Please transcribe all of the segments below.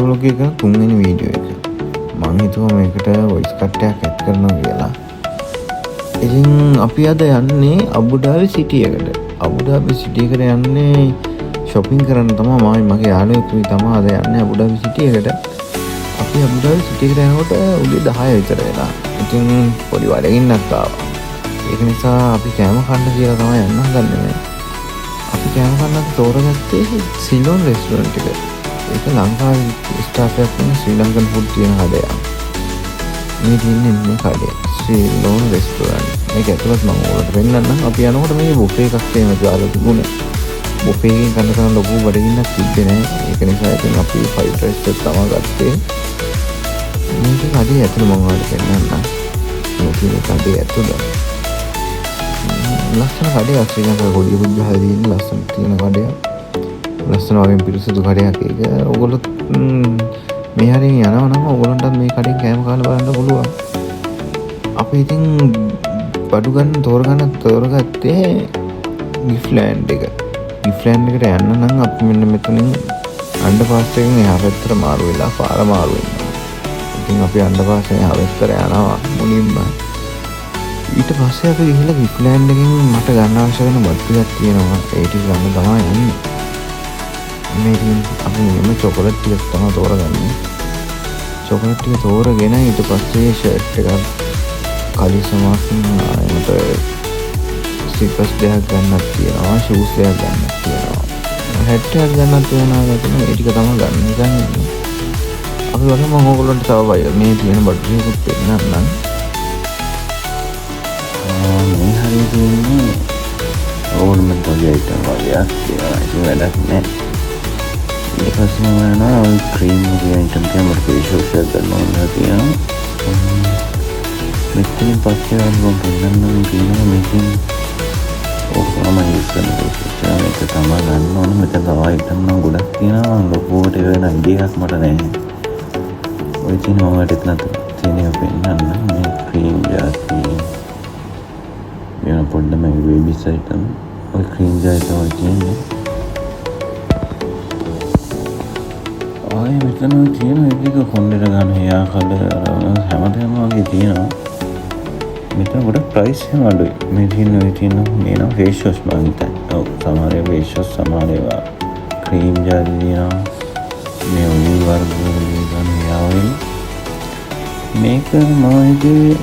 Vlog එක කරන තුන්වෙනි වීඩියෝ එක. මං හිතුවා මේකට වොයිස් කට් එකක් ඇඩ් කරනවා කියලා. ඉතින් අපි අද යන්නේ අබුඩාබි සිටි එකට. අබුඩාබි සිටි එකට යන්නේ ෂොපින් කරන්න තමයි. මමයි මගේ යාළුවෙකුයි තමයි අද යන්නේ අබුඩාබි සිටි එකට. අපි අබුඩාබි සිටි එකට යනකොට උදේ 10 විතර වෙලා. ඉතින් පොඩි බඩගින්නක් ආවා. ඒක නිසා අපි කෑම කන්න කියලා තමයි යන්න හදන්නේ මේ. අපි කෑම කන්න අද තෝරගත්තේ සිලෝන් රෙස්ටෝරන්ට් එක. ඒක ලංකාවේ ස්ටාෆ් එකක් වෙන ශ්‍රී ලංකන් ෆුඩ් තියෙන කඩයක්. මේ තියෙන්නේ මේ කඩේ. Ceylon restaurant. මේක ඇතුළත් මම ඔයාලට පෙන්නන්නම්. අපි යනකොට මේ බුෆේ එකක් එහෙම දාලා තිබුණේ. බුෆේ එකෙන් කන්න තරම් ලොකු බඩගින්නක් තිබ්බේ නෑ. ඒක නිසා ඉතින් අපි ෆ්‍රයිඩ් රයිස් එක තමයි ගත්තේ. මේක කඩේ ඇතුළ මම ඔයාලට පෙන්නන්නම්. මේ තියෙන කඩේ ඇතුළ. ලස්සන කඩයක්. ශ්‍රී ලංකාවේ කොඩියකුත් ගහලා තියෙන ලස්සන තියෙන කඩයක්. ලස්සන වගේම පිරිසිදු කඩයක් ඒක. ඔයගොල්ලොත් මේ හරියෙන් යනවා නම් ඔයගොල්ලන්ටත් මේ කඩෙන් කෑම කාලා බලන්න පුළුවන්. අපි ඉතින් බඩු ගන්න තෝරගන්න තෝරගත්තේ ගිෆ්ලෑන්ඩ් එක. ගිෆ්ලෑන්ඩ් එකට යන්න නම් අපි මෙන්න මෙතනින් අන්ඩර්පාස් එකෙන් එහා පැත්තට මාරු වෙලා පාර මාරු වෙන්න ඕනේ. ඉතින් අපි අන්ඩර්පාස් එකෙන් එහා පැත්තට යනවා මුලින්ම. ඊට පස්සේ අපි ගිහිල්ලා ගිෆ්ලෑන්ඩ් එකෙන් මට ගන්න අවශ්‍ය වෙන බඩු ටිකක් තියෙනවා. ඒ ටික ගන්න තමයි යන්නේ. මේ ඉතින් අපි මෙහෙම චොකලට් ටිකක් තමයි තෝරගන්නේ. චොකලට් ටික තෝරගෙන ඊට පස්සේ ෂර්ට් එකක්, කලිසමක්, මට ස්ලිපර්ස් දෙකක් ගන්නත් තියෙනවා, ෂූස් දෙකක් ගන්නත් තියෙනවා, හැට් එකක් ගන්නත් තියෙනවා කියලා. ඒ ටික තමයි ගන්න හිතන් ඉන්නේ. අපි බලමු. මම ඕගොල්ලන්ට තව මේ තියෙන බඩු ටිකකුත් පෙන්නන්නම්. මේ හරිය තියෙන්නේ ඕනමන්ට් වගේ අයිටම් වගේක් තියෙනවා. ඉතින් වැඩක් නෑ. ඊට පස්සේ මම යනවා ඔය ක්‍රීම් වගේ අයිටම් ටික. මට ෆේස් වොෂ් එකක් ගන්න ඕන තියෙනවා. මෙතනින් පස්සේ මම පෙන්නන්නම් කියනවා. මේකෙන් ඕක තමයි මම යූස් කරන ෆේස් වොෂ් එක. මේක තමයි ගන්න ඕන. මෙතන තව අයිටම් නම් ගොඩක් තියෙනවා. මම ලොකුවට ඒ වෙන අයිඩියා එකක් මට නෑ. ඔය තියෙන මම ඔයාලට එතන තියෙන එක පෙන්නන්නම්. මේ ක්‍රීම් ජාති වෙන පොඩ්ඩ මේ බේබිස් අයිටම්, ඔය ක්‍රීම් ජාති තමයි තියෙන්නේ. ආයේ මෙතන තියෙන එක එක කොණ්ඩේට ගන්න හෙයා කලර් අර හැමදේම වගේ තියෙනවා. මෙතන ගොඩක් ප්‍රයිස් එහෙම අඩුයි. මේ තියෙන ඔය තියෙන මේ නම් ෆේස් වොෂ් මං හිතන්නේ. ඔව්, සමහර ඒවා ෆේස් වොෂ්, සමහර ඒවා ක්‍රීම් ජාති තියෙනවා. මේ ඔයිල් වර්ග වල ගන්න හෙයා ඔයිල්. මේක මම හිතුවේ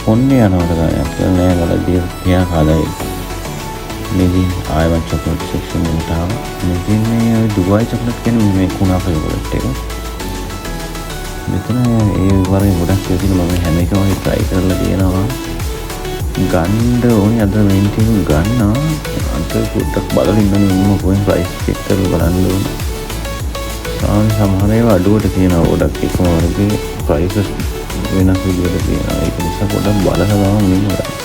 කොණ්ඩේ යනවට ගානක් කියලා. නෑ, බලද්දී හෙයා කලර් එක. මේ ඉතින් ආයෙමත් චොකලට් සෙක්ෂන් එකට ආවා. මේ තියෙන්නේ ඔය ඩුබායි චොකලට් කියන්නේ මේ කුණාප චොකලට් එක. මෙතන ඒ වර්ග ගොඩක් ඒවා තියෙනවා. මම හැම එකම වගේ try කරලා තියෙනවා. ගන්න ඕනේ අද මේන් ටික ගන්නවා. අද පොඩ්ඩක් බලලා ඉන්න ඕනේ. මම කොහෙන් ප්‍රයිස් චෙක් කරලා බලන්න ඕනේ. සාමාන්‍ය සමහර ඒවා අඩුවට තියෙනවා. ගොඩක් එකම වර්ගයේ ප්‍රයිසස් වෙනස් විදිහට තියෙනවා. ඒක නිසා පොඩ්ඩක් බලලා තමයි මුලින්ම ගන්න.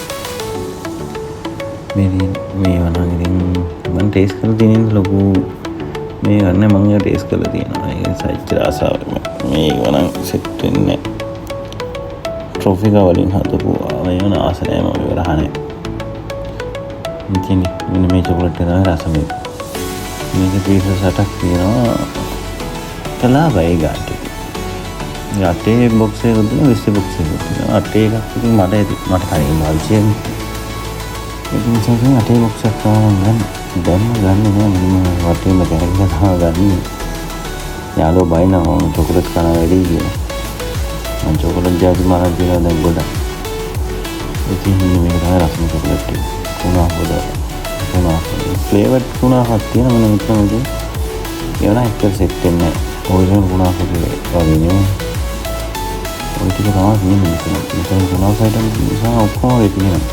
මේ තියෙන මේවා නම් ඉතින් මං ටේස්ට් කරලා තියෙන හින්දා ලොකු මේ ගන්න. මං ඒවා ටේස්ට් කරලා තියෙනවා. ඒක නිසා එච්චර ආසාවක් නෑ. මේවා නම් සෙට් වෙන්නේ නෑ. ට්‍රොෆිකා වලින් හදපු මේවා නම් ආස නෑ. මම ඒවා රහ නෑ. ඉතින් මෙන්න මේ චොකලට් එක තමයි රසම එක. මේක පීසස් 8ක් තියෙනවා. කලාපයි ඒ ගානට ඉතින්. මේ අටේ බොක්ස් එකක් තියෙනවා, 20 බොක්ස් එකක් තියෙනවා. අටේ එකක් ඉතින් මට ඇති. මට තනියම පාවිච්චි කරන්න. ඒක නිසා ඉතින් අටේ බොක්ස් එකක් තමයි මම ගන්න. දැන්ම ගන්නෙ නෑ. මුලින්ම වටේම කැරකිලා තමයි ගන්නෙ. යාළුවෝ බයිනවා මම චොකලට් කන වැඩි කියලා. මං චොකලට් ජාති මරන් තියෙනවා දැන් ගොඩක්. ඉතින් මේක තමයි රසම චොකලට් එක. කුණාපොද කුණාපොද ෆ්ලේවර්ඩ් කුණාපක් තියෙනවා මෙන්න මෙතන ඉතින්. ඒවා නම් එච්චර සෙට් වෙන්නේ නෑ. ඔරිජිනල් කුණාපොද වගේ නෙමෙයි. ඔය ටික තමයි තියෙන්නේ මෙතන. මෙතන කුණාප අයිටම් නිසා ඔක්කොම වගේ තියෙනවා.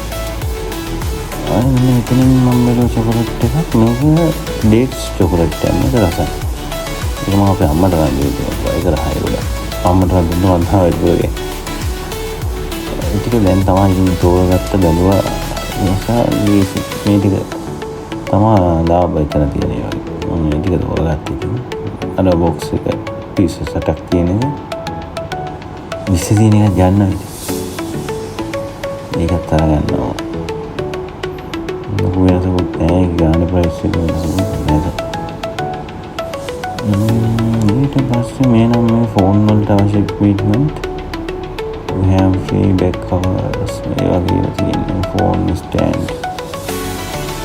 ආයෙ මෙන්න මෙතනින් මම බැලුව චොකලට් එකක්. මේක ඩේට්ස් චොකලට් එකක්. මේක රසයි. ඒක මම අපේ අම්මට නම් දුන්නා. ඒක රහයි ගොඩක්. අම්මට නම් දුන්නා මං තමයි වැඩිපුර ගන්නේ. ඒ ටික දැන් තමයි ඉතින් තෝරගත්ත බැලුවා. ඒ නිසා මේ ටික තමා ලාභ එතන තියෙන ඒ වගේ. මම මේ ටික තෝරගත්තා ඉතින්. අර බොක්ස් එක පීසස් 8ක් තියෙන එක. 20 තියෙන එකක් ගන්නවා ඉතින්. ඒකත් අරගන්නවා. ලොකු වෙනසකුත් නෑ. ඒක ගානේ ප්‍රයිස් එක වෙනසකුත් නෑ. මේ ඊට පස්සේ මේ නම් මේ ෆෝන් වලට අවශ්‍ය equipment, we have free back covers, ඒ වගේ ඒවා තියෙනවා. ෆෝන් ස්ටෑන්ඩ්,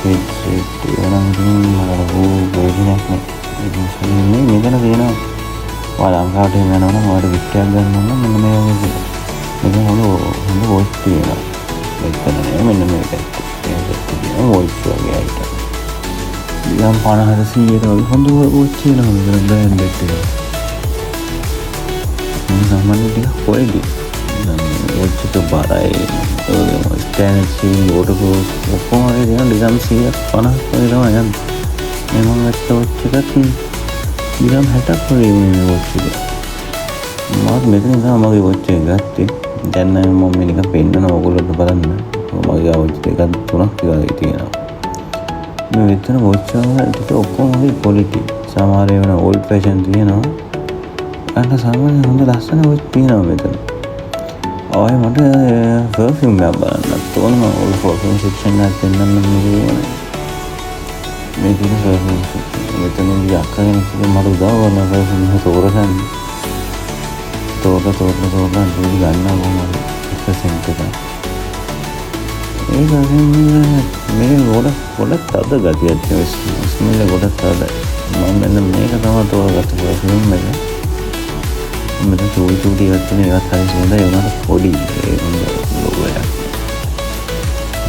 හෙඩ්සෙට්, ඒවා නම් ඉතින් මට ලොකු ප්‍රයෝජනයක් නෑ. ඉතින් මේ මෙතන තියෙනවා, ඔයා ලංකාවට එහෙම යනවා නම් ඔයාලට ගිෆ්ට් එකක් ගන්න ඕන නම් මෙන්න මේ වගේ දේවල්. මෙතන හොඳ හොඳ වොච් තියෙනවා. මෙතන නෑ, මෙන්න මේ පැත්තේ. මේ පැත්තේ තියෙනවා වොච් වගේ අයිටම්. දිරාම් 50ට 100ට වගේ හොඳ වොච් තියෙනවා මෙතන, බ්‍රෑන්ඩ් එක. මේ සාමාන්‍ය ටිකක් ක්වොලිටි. වොච් එක බරයි. ඒ වගේම ස්ටේන්ලස් ස්ටීල්, වෝටර්ප්‍රූෆ් ඔක්කොම වගේ තියෙනවා. දිරාම් 150ක් වගේ තමයි යන්නේ. මේ මං ගත්ත වොච් එකත් දිරාම් 60ක් වගේ මේ වොච් එක. මාත් මෙතන තමයි මගේ වොච් එක ගත්තේ. දැන් නම් මම මේ නිකන් පෙන්නනවා ඔයගොල්ලන්ට බලන්න. මගේ වොච් දෙකක් තුනක් වගේ තියෙනවා. මේ මෙතන වොච් වල ටික ඔක්කොම හරි ක්වොලිටි. සමහර ඒවා නම් ඕල්ඩ් ෆැෂන් තියෙනවා. අන්න සාමාන්‍ය හොඳ ලස්සන වොච් තියෙනවා මෙතන. ආයෙ මට පර්ෆියුම් එකක් බලන්නත් ඕන. මම ඔය පර්ෆියුම් සෙක්ෂන් එකක් පෙන්නන්නම් මේකේ ඕනේ. මේ තියෙන පර්ෆියුම් සෙක්ෂන්. මෙතන ඉඳි අක්කා කෙනෙක් ඉතින් මට උදව් කරනවා පර්ෆියුම් එක තෝරගන්න. තෝරලා තෝරලා තෝරලා අන්තිමට ගන්නවා කොහොම හරි එක සෙන්ට් එකක්. ඒ පර්ෆියුම් එක මේ ගොඩ ගොඩ තද ගතියක් තියෙනවා. ස්මෙල් එක ගොඩක් තදයි. මම මෙන්න මේක තමයි තෝරගත්ත පර්ෆියුම් එක. මෙතන චූටි චූටි ඒවත් තියෙන, ඒවත් හරි සුවඳයි. ඒ වුණාට පොඩි, ඒ හොඳ ලොකු වැඩක්.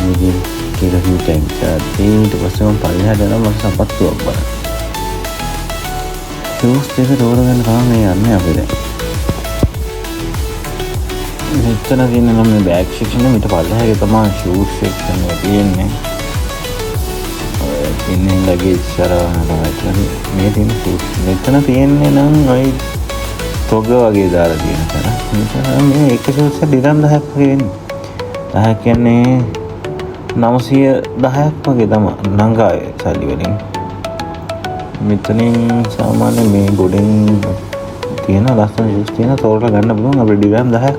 මේකේ කෙරසින් ටැංක් එකක් තියෙන. ඊට පස්සේ මම පල්ලෙහාට යනවා මට සපත්තුවක් බලන්න. ෂූස් දෙක තෝරගන්න තමයි මේ යන්නේ අපි දැන්. මෙතන තියෙන නම් මේ බෑග් සෙක්ෂන් එක, ඊට පල්ලෙහා එකේ තමයි ෂූස් සෙක්ෂන් එක තියෙන්නේ. ඔය තියෙන්නේ ලගේජ් සරවන තමයි. මේ තියෙන ෂූස්. මෙතන තියෙන්නේ නම් ඔය තොග වගේ දාලා තියෙන තැන. මෙතන මේ එක ෂූස් එක ඩිරම් 10ක් වගේ වෙන්නේ. 10 කියන්නේ 910ක් වගේ තමයි ලංකාවේ සල්ලි වලින්. මෙතනින් සාමාන්‍ය මේ ගොඩෙන් තියෙන ලස්සන ෂූස් තියෙන, තෝරලා ගන්න පුළුවන් අපිට ඩිරම් 10ක්,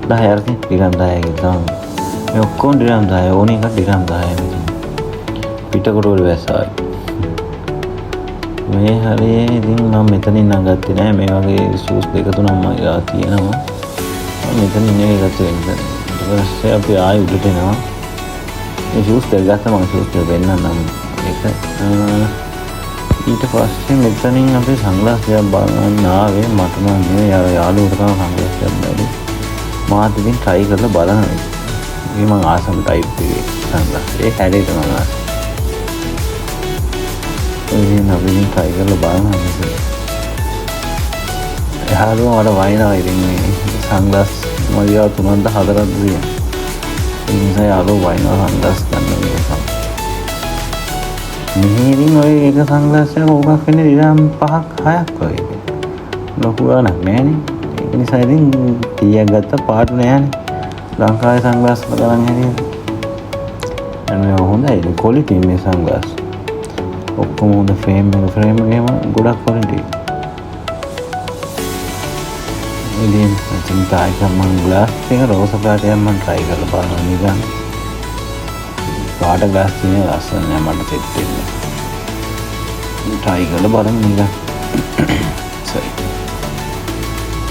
10 අර තියෙන ඩිරම් 10 කියලා තමයි. මේ ඔක්කොම ඩිරම් 10, ඕන එකක් ඩිරම් 10 මෙතන. පිටකොටුව වල වැස්සයි. මේ හරියේ ඉතින් මම මෙතනින් නම් ගත්තේ නෑ. මේ වගේ ෂූස් දෙක තුනක් මගේ ගාව තියෙනවා. මම මෙතනින් නෙවෙයි ගත්තේ වෙන. ඊට පස්සේ අපි ආයෙ උඩට එනවා. මේ ෂූස් දෙක ගත්තා මම, ෂූස් දෙක පෙන්නන්නම්. ඒක ඊට පස්සේ මෙතනින් අපි සන්ග්ලාස් දෙකක් බලන්න ආවේ. මට නම් නෙවෙයි, අර යාළුවට තමයි සන්ග්ලාස් දෙකක් බැලුවේ. මාත් ඉතින් try කරලා බලනවා. මේ මං ආසම ටයිප් එකේ සන්ග්ලාස්. ඒ හැඩයට මං ආස. ඉතින් අපි ඉතින් try කරලා බලනවා මේක. යාළුවා මට වයින්නවා ඉතින් මේ සන්ග්ලාස් මගේ ගාව තුනක්ද හතරක්ද තියෙනවා. ඒ නිසා යාළුවෝ වයින්නවා සන්ග්ලාස් ගන්න නිසා. මෙහි ඉතින් ඔය එක සන්ග්ලාස් එකක් ඕකක් වෙන්නේ ඩිරාම් 5ක් 6ක් වගේ. ලොකු ගාණක් නෑනේ. ඒක නිසා ඉතින් කීයක් ගත්ත පාටු නෑනේ. ලංකාවේ සන්ග්ලාස් වල ගණන් හැටියට. අන්න මේවා හොඳයි ක්වොලිටි මේ සන්ග්ලාස්. ඔක්කොම හොඳ ෆ්‍රේම් එක, ෆ්‍රේම් එක එහෙම ගොඩක් ක්වොලිටි. ඉතින් ඉතින් තායි එකක් මං ග්ලාස් එක රෝස පාට එකක් මං try කරලා බලනවා නිකන්. පාට ග්ලාස් තියෙන ලස්සන නෑ මට සෙට් වෙන්නේ. try කරලා බලමු නිකන්. සරි.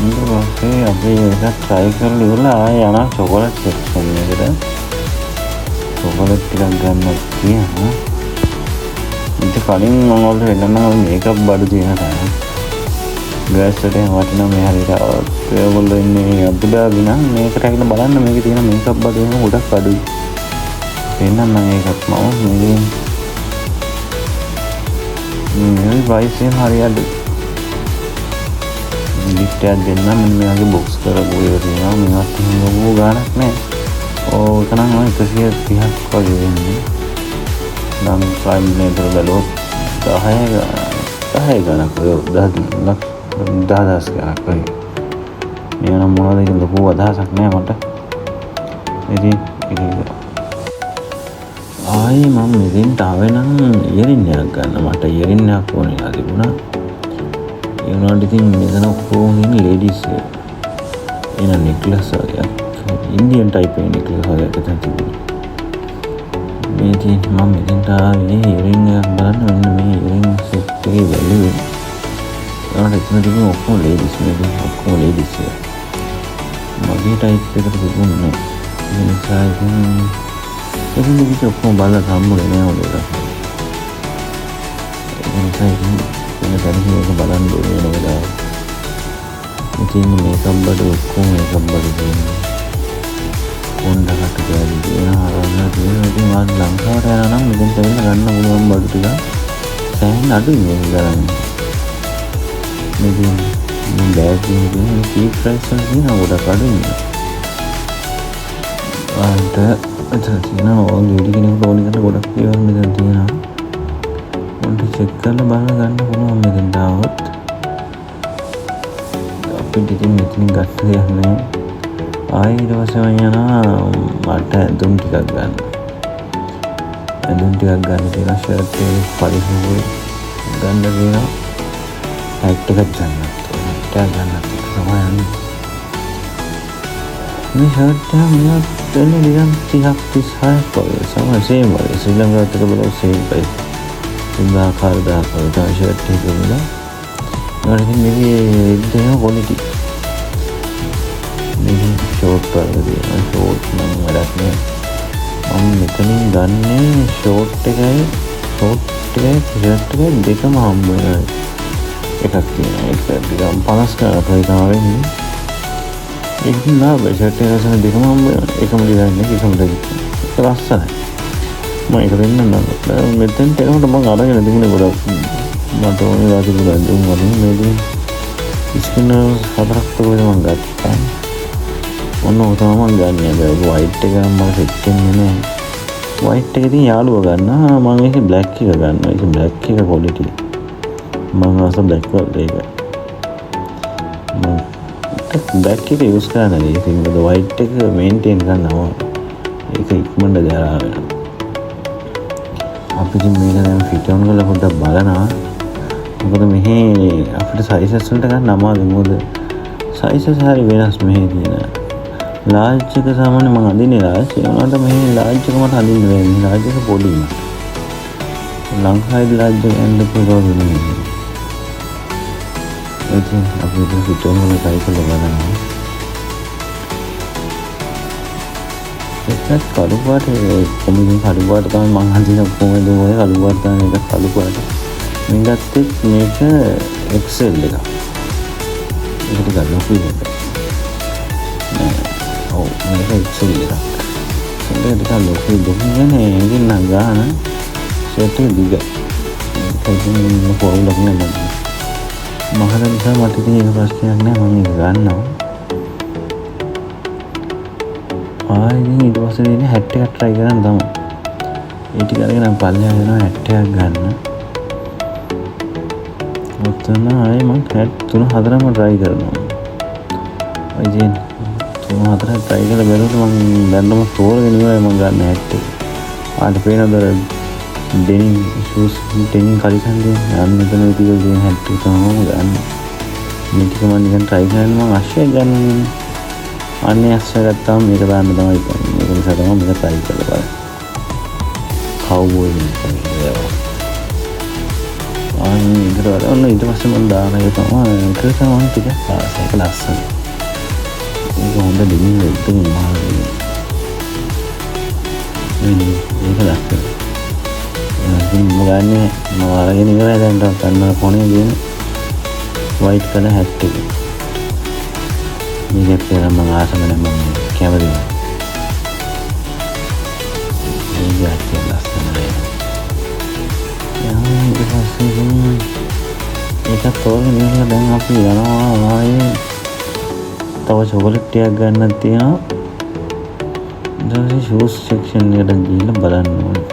ඊට පස්සේ අපි ඒක try කරලා ඉවරලා ආයෙ යනවා චොකලට් සෙක්ෂන් එකට. චොකලට් ටිකක් ගන්න තියෙනවා. ඊට කලින් මම ඔයාලට පෙන්නන්නම් ඔය මේකප් බඩු තියෙන තැන. ගර්ල්ස් වලට එහෙම වටිනවා මේ හරියට ආවොත්. ඔයගොල්ලෝ ඉන්නේ අබුදාබි නම් මේකට ඇවිල්ලා බලන්න, මේකේ තියෙන මේකප් බඩු එහෙම ගොඩක් අඩුයි. පෙන්නන්නම් ඒකත් මම. මේකෙන් මේ ප්‍රයිස් එහෙම හරි අඩුයි. ගිෆ්ට් එකක් දෙන්නම්, මෙන්න මේ වගේ බොක්ස් කරපු ඒවා තියෙනවා. මේවත් එහෙම ලොකු ගාණක් නෑ. ඔව්, ඒක නම් ඔය 130ක් වගේ වෙන්නේ. ලංකාවේ මේතර බැලුවොත් 10 10 ගණක් ඔය 10 ලක්ෂ 10,000 ගණක් වගේ. මේවා නම් මොනවද කියලා ලොකු අදහසක් නෑ මට. ඉතින් ඒක ආයේ මම මෙතෙන්ට ආවේ නම් ඉයරින් එකක් ගන්න. මට ඉයරින් එකක් ඕන වෙලා තිබුණා. ඒ වුණාට ඉතින් මෙතන ඔක්කොම ඉන්නේ ලේඩීස් ඒවා. එන නෙක්ලස් වගේක්. ඉන්දියන් ටයිප් එකේ නෙක්ලස් වගේක් එතන තිබුණා. මේ තියෙන මම මෙතෙන්ට ආවේ ඉයරින් එකක් බලන්න. මෙන්න මේ ඉයරින් සෙට් එකේ වැලියු එක ඒවට එතන තිබුණ ඔක්කොම ලේඩිස්, මේක ඔක්කොම ලේඩිස් ඒවා. මගේ ටයිප් එකට තිබුණේ නෑ. ඒ නිසා ඉතින් එතන තිබිච්ච ඔක්කොම බලලා හම්බුනේ නෑ හොඳ එකක්. ඒ නිසා ඉතින් වෙන තැනකින් ඒක බලන්න ඕනේ වෙන වෙලාවක. ඉතින් මේකප් බඩු ඔක්කොම මේකප් බඩු තියෙනවා. කොණ්ඩ කටු කෑලි තියෙනවා, හරවන්න තියෙනවා. ඉතින් ඔයාලා ලංකාවට යනවා නම් මෙතෙන්ට ඇවිල්ලා ගන්න පුළුවන් බඩු ටික සෑහෙන අඩුයි මේක ගණන්. මේ තියෙන්නේ මේ බෑග් එකේ තියෙන මේ චීප් ප්‍රයිස් වල තියෙනවා ගොඩක් අඩුයි. ඔයාලට එතන තියෙනවා ඔය ලේඩි කෙනෙකුට ඕනි කරන ගොඩක් දේවල් මෙතන තියෙනවා. ඔන්ට චෙක් කරලා බලලා ගන්න පුළුවන් මෙතෙන්ට ආවොත්. අපිට ඉතින් මෙතනින් ගන්න දෙයක් නෑ. ආයෙ ඊට පස්සේ මං යනවා මට ඇඳුම් ටිකක් ගන්න. ඇඳුම් ටිකක් ගන්න තියෙනවා, ෂර්ට් එක පරිසුයි ගන්න තියෙනවා. හැට් එකක් ගන්නත් ඕනේ. හැට් එකක් ගන්නත් එක තමයි යන්නේ. මේ ෂර්ට් එක මිලත් වෙන්නේ නිකන් 30ක් 36ක් වගේ. සම සේම් වගේ. ශ්‍රී ලංකාවත් එක බලුවොත් සේම් ප්‍රයිස්. 3000 4000 වගේ තමයි ෂර්ට් එක මිල. ඒවට ඉතින් මේකේ රෙද්ද එහෙම ක්වොලිටි. මේකේ ෂෝට් වර්ග තියෙනවා. ෂෝට් නම් වැඩක් නෑ. මම මෙතනින් ගන්නේ ෂෝට් එකයි ෂර්ට් එකයි දෙකම හම්බ වෙන එකක් තියෙනවා. ඒක ටිකක් 50 ගණනක් වගේ තමයි වෙන්නේ. ඒක ඉතින් ලාභයි. ෂර්ට් එක ලස්සන දෙකම හම්බ වෙනවා. එකම ඩිසයින් එක එකම රෙද්ද. ඒක ලස්සනයි. මම ඒක පෙන්නන්නම්. මෙතෙන්ට එනකොට මම අරගෙන තිබුණේ ගොඩක් මට ඕනේ වෙලා තිබුණා ඇඳුම් වලින්. මේ තියෙන ස්පින්නර් හතරක් තමයි මම ගත්තා. ඔන්න ඔක තමයි මම ගන්න. හැබැයි ඔය වයිට් එක නම් මට සෙට් වෙන්නේ නෑ. වයිට් එක ඉතින් යාළුවා ගන්නවා. මම ඒකේ බ්ලැක් එක ගන්නවා. ඒකේ බ්ලැක් එක ක්වොලිටි. මම ආස බ්ලැක් වලට ඒක. මම බ්ලැක් එක යූස් කරන්නේ නෑ. ඒක මොකද වයිට් එක මේන්ටේන් කරන්න අමාරුයි. ඒක ඉක්මනට ජරා වෙනවා. අපි ඉතින් මේක දැන් ෆිට් ඔන් කරලා පොඩ්ඩක් බලනවා. මොකද මෙහි අපිට සයිසස් වලට ගන්න අමාරුයි. මොකද සයිසස් හරි වෙනස් මෙහි තියෙන. ලාර්ජ් එක සාමාන්‍යයෙන් මං අඳින්නේ ලාර්ජ්. ඒ වුණාට මෙහි ලාර්ජ් එක මට අඳින්න බෑ. මෙහි ලාර්ජ් එක පොඩි මට. ලංකාවේ ලාර්ජ් එක ඇඳ පුළුවන් නෙමෙයි. ඉතින් අපි ඉතින් ෆිට් ඔන් කරලා try කරලා බලනවා. ඒකත් කළු පාට, ඔක්කොම ඉතින් කළු පාට තමයි මං අඳින ඔක්කොම ඇඳුම් වල කළු පාට තමයි. මේක කළු පාට. මං ගත්තෙත් මේක XL එකක්. ඒක ටිකක් ලොකුයි හැබැයි. නෑ, ඔව් මේක XL එකක්. XL එක ටිකක් ලොකුයි. ලොකු කියන්නේ ඒකෙන් නම් ගාන ෂර්ට් එක දිගයි. ඒක ඉතින් ලොකු අවුලක් නෑ මට. මහල නිසා මට ඉතින් ඒක ප්‍රශ්නයක් නෑ. මම ඒක ගන්නවා. ආයෙ ඉතින් ඊට පස්සේ තියෙන්නේ හැට් එකක් try කරන්න තමයි. ඒ ටික අරගෙන මම පල්ලෙහා යනවා හැට් එකක් ගන්න. ඔතන ආයෙ මං හැට් තුන හතරම try කරනවා. ඔය ඉතින් තුන හතර try කරලා බැලුවට මං දැන්නම තෝරගෙන ඉවරයි මං ගන්න හැට් එක. ආට පේනවද අර ඩෙනිම් ෂූස් ඩෙනිම් කලිසම් තියෙන අන්න එතන ඉතින් තියෙන හැට් එක තමයි මම ගන්න. මේ ටික මං නිකන් try කරන්න මං අශ්වය ගන්න. අන්නේ අශ්වය ගත්තාම මේක දාන්න තමයි හිතන්නේ. මේක නිසා තමයි මේක try කරලා බලන්නේ. කවුබෝයි නේ ඒවා. අන්න ඊට වඩා ඔන්න ඊට පස්සේ මං දාන එක තමයි ඒක තමයි ටිකක් ආස. ඒක ලස්සනයි. ඒක හොඳ ඩෙනිම් රෙද්දකින් මහා මේ ඒක ලස්සනයි. ඉතින් මම ගන්නේ මම අරගෙන ඉවරයි දැන් ගන්න කොනේ තියෙන වයිට් කලර් හැට් එක. මේකත් නම් මං ආසම නෑ, මං කැමති නෑ. මේ ජාතිය ලස්සනයි. යා ඊට පස්සේ ඉතින් ඒකත් තෝරගෙන ඉවරලා දැන් අපි යනවා ආයේ තව චොකලට් ටිකක් ගන්නත් තියෙනවා. ඊට පස්සේ ෂූස් සෙක්ෂන් එකට ගිහිල්ලා බලන්න ඕනේ.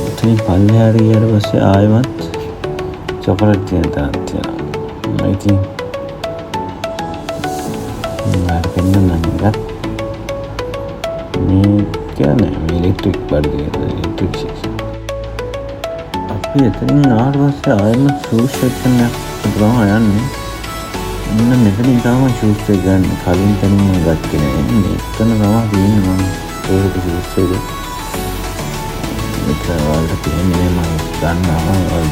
ඉතින් පල්ලෙහාට ගියාට පස්සේ ආයෙමත් චොකලට් තියෙන තැනක් තියෙනවා. ඉතින් ඔයාලට පෙන්නන්නම් එකත්. මේ කියන්නේ මේ ඉලෙක්ට්‍රික් බඩු තියෙන ඉලෙක්ට්‍රික් සෙක්ෂන්. අපි එතනින් ආවට පස්සේ ආයෙමත් ෂූස් සෙක්ෂන් එකකට තමයි යන්නේ. ඔන්න මෙතනින් තමයි ෂූස් එක ගන්න. කලින් තැනින් මම ගත්තේ නෑ. මෙතන තමයි තියෙන්නේ මම තෝරපු ෂූස් එක. මෙතන ඔයාලට පේන්නේ නෑ මම ගන්නවා.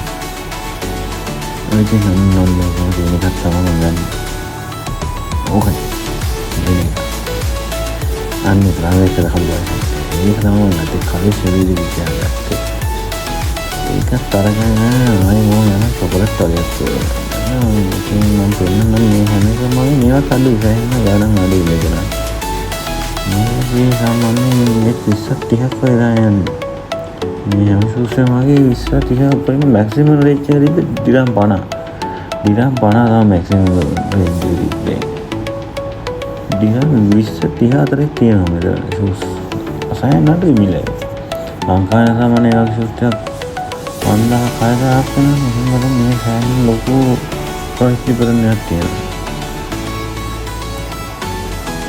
ඔය ඉතින් ඔන්න ඔන්න ඔය තියෙන එකක් තමයි මම ගන්න. ඕකයි. දෙන එක. අන්න ඒක එක හම්බුනා. ඒක තමයි මම ගත්තේ, කලින් ශරීරෙ ගත්තේ. ඒකත් අරගෙන ආයෙ මම යන චොකලට් වගේක් තියෙනවා. ඉතින් මම පෙන්නන්නම් මේ හැම එකම වගේ මේවත් අඩුයි, සෑහෙන ගණන් අඩුයි මෙතන. මේ සාමාන්‍යයෙන් මේ 20 30ක් වගේ තමයි යන්නේ. මේ හැම ෂූස් එකම වගේ 20 30 උපරිම මැක්සිමම් රේන්ජ් එක තිබ්බේ ඩිරාම් 50. ඩිරාම් 50 තමයි මැක්සිමම් රේන්ජ් එක තිබ්බේ. ඩිරාම් 20 30 අතරේ තියෙනවා මෙතන ෂූස්. සෑහෙන අඩුයි මිල. ලංකාවේ සාමාන්‍ය ඒ වගේ ෂූස් ටිකක් 5000 6000ක් වෙනවා. ඉතින් බලන්න මේ සෑහෙන ලොකු ප්‍රයිස් ඩිෆරන්ස් එකක් තියෙනවා.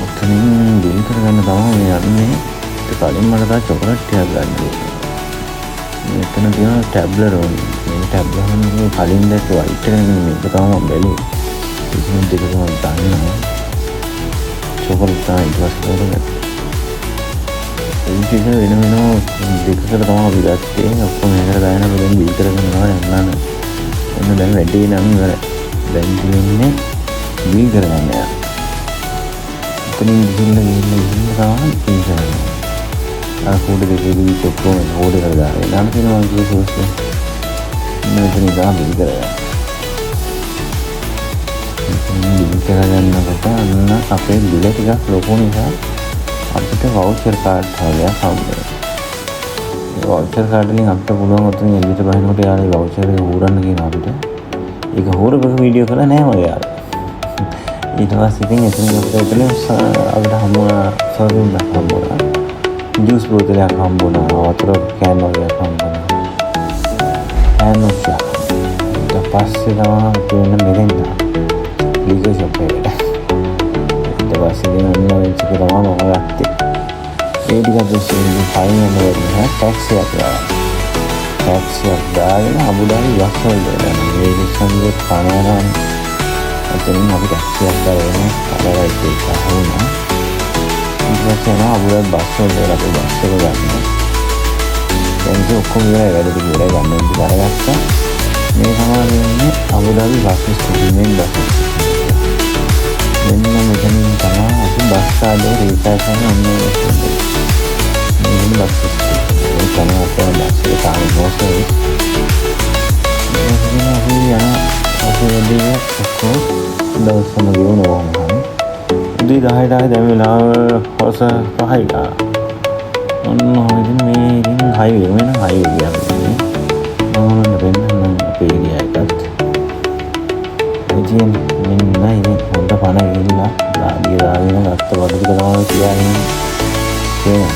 ඔතනින් බිල් කරගන්න තමයි මේ යන්නේ. ඊට කලින් මට තව චොකලට් ටිකක් ගන්න තියෙනවා. මෙතන තියෙනවා ටැබ්ලරෝන්. මේ ටැබ්ලරෝන් එකේ කලින් දැක්ක වයිට් එක නෙමෙයි, මේක තමයි මම බැලුවේ. ඉතින් දෙක තමයි දන්නවා. චොකලට් තමයි ඊට පස්සේ තෝරගත්තේ. ඒ ටික වෙන වෙනම දෙකකට තමයි අපි ගත්තේ. ඔක්කොම එකට දාගෙන අපි දැන් බිල් කරගෙන යනවා යන්න. ඔන්න දැන් වැඩේ නම් ඉවරයි. දැන් තියෙන්නේ බිල් කරගන්න යන්න. එතනින් ගිහිල්ලා ගිහිල්ලා ගිහිල්ලා තමයි බිල් කරගන්න. අර කූඩ දෙකේදී ඔක්කොම කූඩ කරලා දාගෙන දාන්න තියෙනවා මං කිව්ව සෝස් එක. මෙතන ඉඳලා බිල් කරගන්න. මෙතනින් බිල් කරගන්නකොට අන්න අපේ බිල ටිකක් ලොකු නිසා අපිට වවුචර් කාඩ් වගයක් හම්බ වෙනවා. ඒ වවුචර් කාඩ් වලින් අපිට පුළුවන් ඔතනින් එළියට බහිනකොට යාළුවෝ වවුචර් එක හූරන්න කියනවා අපිට. ඒක හූරපු වීඩියෝ කරලා නෑ මගේ යාළුවා. ඊට පස්සේ ඉතින් එතනින් අපිට එතන අපිට හම්බ වුණා සර්විං එකක් හම්බ වුණා. ජූස් බෝතලයක් හම්බ වුණා. වතුර can වගේක් හම්බ වුණා. හෑන්ඩ් වොෂ් එකක්. ඊට පස්සේ තමයි අපි වෙන මෙතෙන්ට ආවේ. ලීකර් ෂොප් එකට. ඊට පස්සේ ඉතින් ඔන්න ඔය ටික තමයි මම ගත්තේ. ඒ ටිකත් ඔස්සේ ඉතින් ෆයින් යන්න බැරි නිසා ටැක්සියක් දාගන්න. ටැක්සියක් දාගෙන අබුඩාබි බස් වලට යනවා. මේ ඉස්සන්ගේ පණ යනවනේ. එතනින් අපි ටැක්සියක් දාගෙන කලර් එක අහුණා. ඊට පස්සේ යනවා අබුඩාබි බස් වලට වෙලා අපේ බස් එක ගන්න. දැන් ඉතින් ඔක්කොම ඉවරයි, වැඩ ටික ඉවරයි, ගන්න ඕන ටික අරගත්තා. මේ තමයි වෙන්නේ අබුඩාබි බස් ස්ටේෂන් එකෙන් බස් ස්ටේෂන්. මෙන්න මෙතනින් තමයි අපි බස් කාඩ් එක රීචාර්ජ් කරන්න ඔන්න ඔය ස්ටේෂන් එක. මේ වෙන බස් ස්ටේෂන්. ඒ තමයි අපේ බස් එක තාම නෝ සර්විස්. ඊට පස්සේ අපි යන අපේ වැඩේ ඔක්කොම දවසම ගෙවුන කොහොම හරි. උදේ 10ට ආවේ, දැන් වෙලාව හවස 5යි ගා. ඔන්න ඔහොම ඉතින් මේ ඉතින් හයිවේ එක වෙන හයිවේ ගියා මේ. මම ඔයාලන්ට පෙන්නන්නම් අපේ ඒරියා එකත්. ඉතින් මෙන්න ඉතින් හොඳ පණ ගිහිල්ලා දාඩිය දාගෙන ගත්ත බඩු ටික තමයි තියාගෙන තියෙනවා.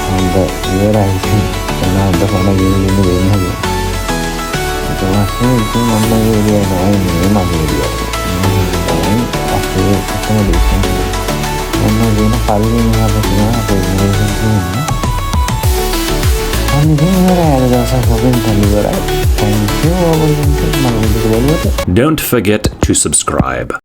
හොඳ ඉවරයි ඉතින්. එන හොඳ පණ ගිහින් ඉන්න දෙන්නගේ. ඊට පස්සේ ඉතින් මම ඒ ඒරියා තමයි මේ මගේ ඒරියා එක. මේ තමයි අපේ ඇකොමඩේෂන් එක. ඔන්න වෙන පල්ලෙන් එහා පැත්තේ අපේ ඇකොමඩේෂන් තියෙන්නේ. අන්න ඉතින් ඉවරයි, අද දවසේ ෂොපින් කරලා ඉවරයි. Thank you ඔයගොල්ලන්ට මම වීඩියෝ බැලුවට. Don't forget to subscribe.